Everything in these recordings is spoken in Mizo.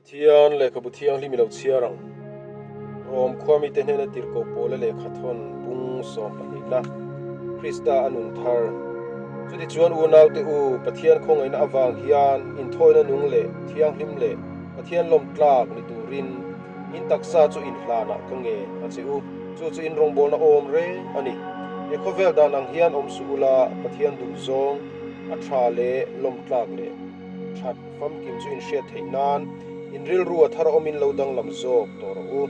Pathian lehkhabu thianghlim i lo chhiar ang. Rom khua mite hnena tirhkoh pawla lehkha thawn bung sawmpahnihna, Krista a nun thar. Chutichuan unaute u, Pathian khawngaihna avang hian inthawina nung leh thianghlim leh Pathian lawm tlak ni turin in taksa chu inhlanah ka ngen a che u. Chu chu in rawngbawlna awm reng a ni. He khawvel dan ang hian awm suh ula, Pathian duhzawng a tha leh lawm tlak leh that famkim chu in hriat theih nan in rilru a thar awmin lo danglam zawk tawh rawh u.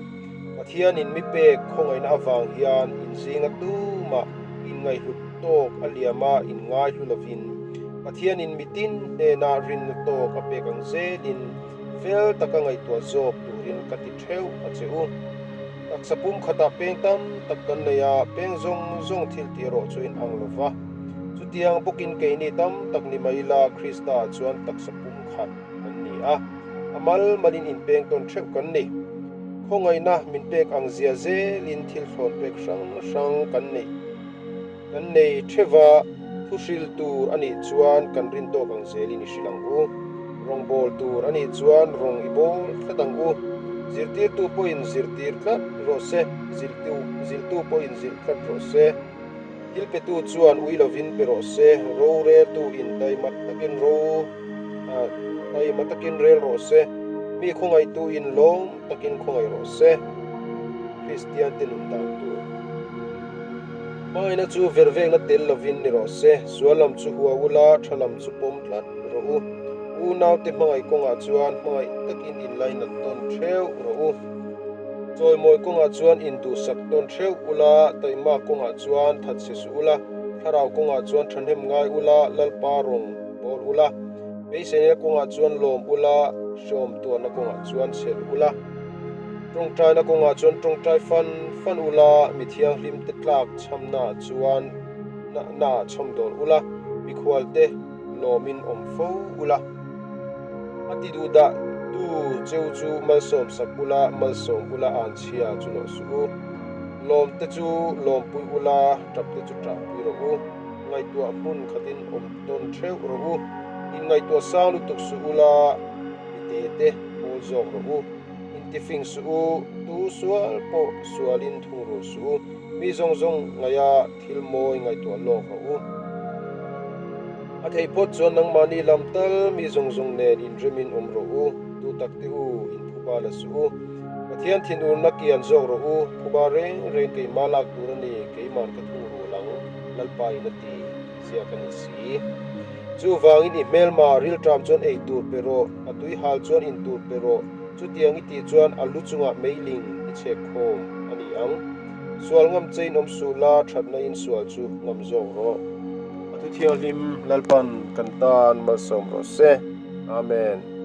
Pathianin mi pek khawngaihna avang hian in zinga tumah in ngaihhlut tawk a liam a in ngaihlu lovin Pathianin mitin hnena rinna tawk a pek ang zelin fel taka ngaihtuah zawk turin ka ti theuh a che u. Taksa pum khatah peng tam tak kan nei a, peng zawng zawng thil tih erawh chu in ang lo va. Chutiang bawkin keini tam tak ni mai ila Krista ah chuan taksa pum khat kan ni a, a mal malin inpeng tawn theuh kan ni. Khawngaihna min pek ang zia zelin thil thlawn pek hrang hrang kan neih kan nei theuh a, thu hril tur a nih chuan kan rin tawk ang zelin i hrilh ang u. Rawngbawl tur a nih chuan rawng i bawl tlat ang u. Zirtirtu pawhin zirtir tlat rawh se, ziltu ziltu pawhin zilh tlat rawh se. Thil petu chuan ui lovin pe rawh se, roreltu in taima takin ro taima takin rel rawh se, mi khawngaihtu in lawm takin khawngaih rawh se. Kristian te nun dan tur. Hmangaihna chu vervekna tel lovin ni rawh se, sual lam chu hua ula, tha lam chu pawm tlat rawh u. Unaute hmangaih kawngah chuan hmangaih takin inlainat tawn theuh rawh u. Chawimawi kawngah chuan induhsak tawn theuh ula, taihma kawngah chuan thatchhe suh ula, thlarau kawngah chuan thahnem ngai ula, Lalpa rawng bawl ula, beiseina kawngah chuan lawm ula, hreawm tuarna kawngah chuan chhel ula. Tawngtaina kawngah chuan tawngtai fan fan ula, mi thianghlimte tlak chhamnaah chuan naah chhawmdawl ula, mikhualte lawmin awm fo ula. A ti duh dah tu cheu chu malsawm sak ula, malsawm ula an chhia chu lawh suh u. Lawmte chu lawmpui ula, tapte chu tahpui rawh u. Ngaihtuah hmun khatin awm tawn theuh rawh u. Inngaihtuah sang lutuk suh ula, mi te te pawl zawk rawh u. Intifing suh u, tu sual pawh sualin thungrul suh u. Mi zawng zawng ngaia thil mawi ngaihtuah lawk rawh u. A theih phawt chuan nangmahni lam tal mi zawng zawng nen inremin awm rawh u, tu tak te u inphuba la suh u. Pathian thinurna kian zawk rawh u, phuba reng reng keimah lak tur a ni, keiman ka thungrul ang, Lalpa in a ti. Ziak a ni si. Chuvangin i hmelma rilṭam chuan ei tur pe rawh, a tui hal chuan in tur pe rawh, chutiang i tih chuan a lu chungah meiling i chhek khawm a ni ang. Sual ngam chein awm suh la, ṭhatna in sual chu ngam zawk rawh. A thu thianghlim Lalpan kan tan malsawm rawh se. Amen.